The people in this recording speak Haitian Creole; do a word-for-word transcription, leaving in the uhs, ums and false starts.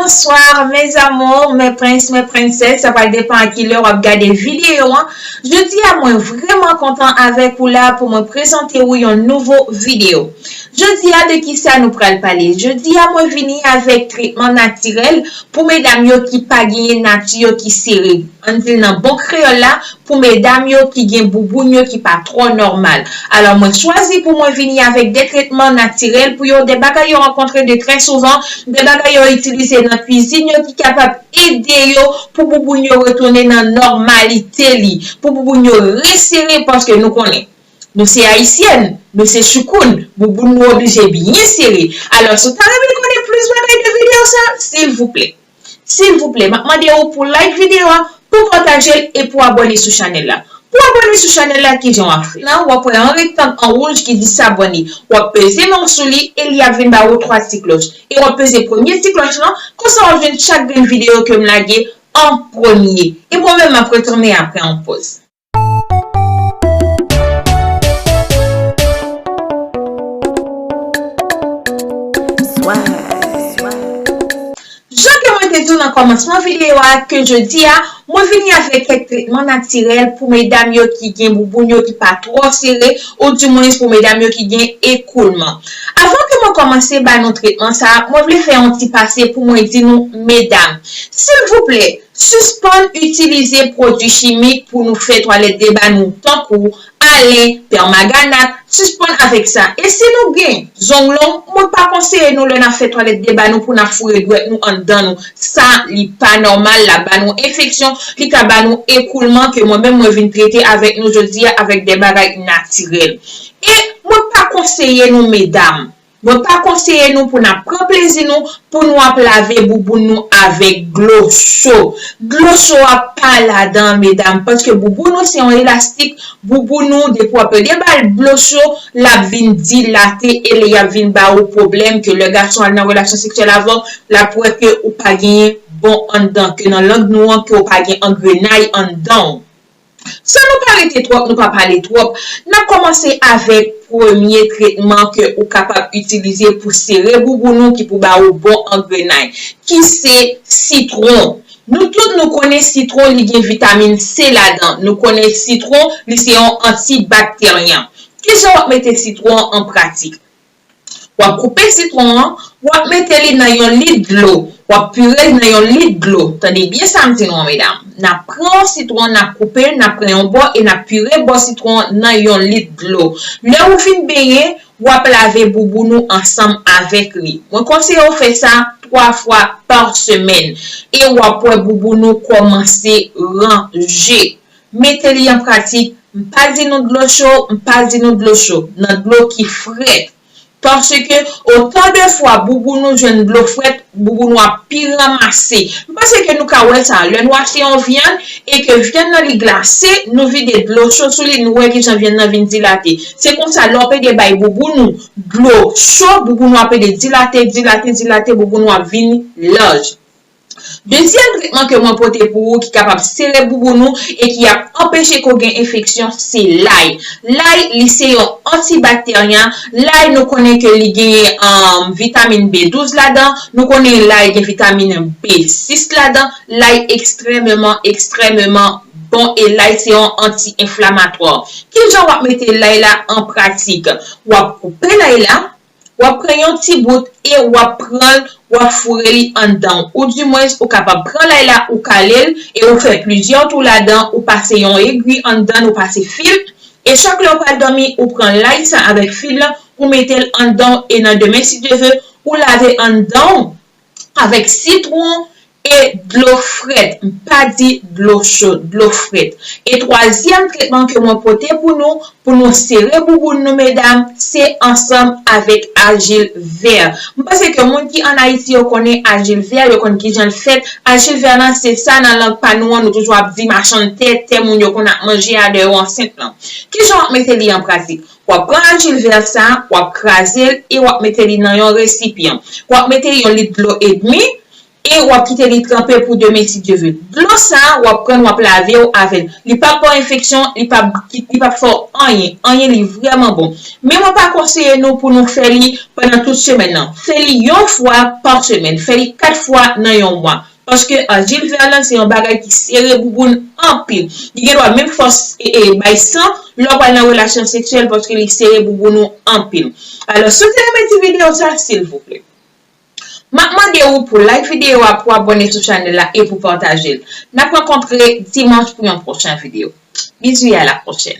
Bonsoir mes amours, mes princes, mes princesses, sa pral depann a kilè w ap gade videyo an. Jodi a mwen vrèman kontan avèk ou la pou mwen prezante ou yon nouvo videyo. Jodi a de kisa nou pral pale? Jodi a mwen vini avèk tretman natirèl pou medam yo ki pa genyen nati yo ki sere. Ann di l nan bon kreyòl la, pou medam yo ki gen bouboun yo ki pa twò nòmal. Alò mwen chwazi pou mwen vini avèk de tretman natirèl pou yo, de bagay yo rankontre de trè souvan, de bagay yo itilize nan kwizin yo ki kapab ede yo pou bouboun yo retounen nan nòmalite li, pou bouboun yo resere paske nou konnen nou se ayisyèn, nou se choukoun, bouboun nou oblije byen sere. Alò si w ta renmen konnen plis bagay de videyo sa, silvouplè, silvouplè, m ap mande ou pou like videyo a, pou pataje l e pou abòne sou chanèl la. Pou abòne sou chanèl la, kijan w ap fè? Nan, w ap wè yon rektang an wouj ki di s'abonner. W ap peze men w sou li e li ap vin ba ou twa ti klòch. E w ap peze premye ti klòch lan, konsa w ap jwenn chak grenn videyo ke m lage an premye. E mwen menm, m ap retounen apre yon pòz. Jan ke mwen te di w nan kòmansman videyo a, ke jodi a, mwen vini avèk kèk tretman natirèl pou medam yo ki gen bouboun yo ki pa twò sere, oudimwens pou medam yo ki gen ekoulman. Avan ke mwen kòmanse ba nou tretman sa a, mwen vle fè yon ti pase pou mwen di nou, medam, silvouplè, sispann itilize pwodui chimik pou nou fè twalèt de ba nou, tankou alen, pèmaganat, sispann avèk sa. E si nou gen zong long, mwen pa konseye nou lè n ap fè twalèt de ba nou pou n ap foure dwèt nou anndan nou. Sa, li pa nòmal, l ap ba nou enfeksyon, li ka ba nou ekoulman ke mwen menm mwen vin trete avèk nou jodi a avèk de bagay natirèl. E mwen pa konseye nou, medam, mwen pa konseye nou pou n ap pran plezi nou pou nou ap lave bouboun nou avèk dlo cho. Dlo cho a pa ladan, medam, paske bouboun nou se yon elastik, bouboun nou, depi w ap pede ba l dlo cho, l ap vin dilate e li ap vin ba ou pwoblèm ke lè gason al nan relasyon seksyèl avè w, l ap wè ke ou pa genyen bon anndan, ke nan lang nou an, ke ou pa gen angrenay anndan w. San nou pa rete twòp, nou pa pale twòp, n ap kòmanse avèk premye tretman ke ou kapab itilize pou sere bouboun ou ki pou ba ou bon angrenay, ki se sitwon. Nou tout nou konnen sitwon li gen vitamin C ladan. Nou konnen sitwon li se yon antibakteryan. Kijan w ap mete sitwon an an pratik? W ap koupe sitwon an, w ap mete li nan yon lit dlo. W ap pire l nan yon lit dlo. Tande byen sa m di nou an, medam. N ap pran sitwon, n ap koupe l, n ap pran yon bò e n ap pire bò sitwon an nan yon lit dlo. Lè ou fin benyen, w ap lave bouboun ou ansanm avèk li. Mwen konseye w fè sa twa fwa pa semèn. E w ap wè bouboun ou kòmanse ranje. Mete li an pratik. M pa di nou dlo cho, m pa di nou dlo cho. Nan dlo ki frèt. Paske otan de fwa bouboun ou jwenn dlo frèt, bouboun ou ap pi ranmase. M panse ke nou ka wè sa. Lè nou achte yon vyann e ke vyann nan li glase, nou vide dlo cho sou li, nou wè kijan vyann nan vin dilate. Se konsa, lè w pede bay bouboun ou dlo cho, bouboun ou ap pede dilate, dilate, dilate, bouboun ou ap vin laj. Dezyèm tretman ke mwen pote pou ou ki kapab sere bouboun ou e ki ap anpeche ke w gen enfeksyon, se lay. Lay, li se yon antibakteryan. Lay, nou konnen ke li genyen, um, vitamin B douz ladan. Nou konnen lay gen vitamin B sis ladan. Lay ekstrèmeman, ekstrèmeman bon e lay se yon anti-enflamatwa. Kijan w ap mete lay la an pratik? W ap koupe lay la, w ap pran yon ti bout e w ap pran l, w ap foure li anndan w. Oudimwens, ou kapab pran lay la, ou kale l, e ou fè plizyè tou ladan, ou pase yon egwi anndan l, ou pase fil. E chak lè w pral dòmi, ou pran lay sa avèk fil lan, ou mete l anndan w, e nan demen, si Dye vle, ou lave anndan w avèk sitwon e dlo frèt. M pa di dlo cho, dlo frèt. E twazyèm tretman ke mwen pote pou nou, pou nou sere bouboun nou, medam, se ansanm avèk ajil vè. M panse ke moun ki ann Ayiti, yo konnen ajil vè, yo konn kijan l fèt. Ajil vè lan, se sa nan lang pa nou an, nou toujou ap di machann tè, tè moun yo konn ap manje a lè yo ansent lan. Kijan w ap mete li an pratik? W ap pran ajil vè sa, w ap kraze l e w ap mete li nan yon resipyan. W ap mete yon lit dlo edmi, e w ap kite li tranpe pou demen si Dye vle. Dlo sa a, w ap pran l, w ap lave w avè l. Li p ap ba w enfeksyon, li p ap, li p ap fè w anyen. Anyen, li vrèman bon. Men mwen pa konseye nou pou nou fè li pandan tout semèn nan. Fè li yon fwa pa semèn. Fè li kat fwa nan yon mwa. Paske ajil vè lan se yon bagay ki sere bouboun anpil. Li gen dwa menm fè w e, e, bay san lè w pral nan relasyon seksyèl paske li sere bouboun ou anpil. Alò, si w te renmen ti videyo sa, silvouplè, m ap mande ou pou like videyo a, pou abòne sou chanèl la e pou pataje l. N ap rankontre dimanch pou yon pwochen videyo. Bizou e a la pwochèn.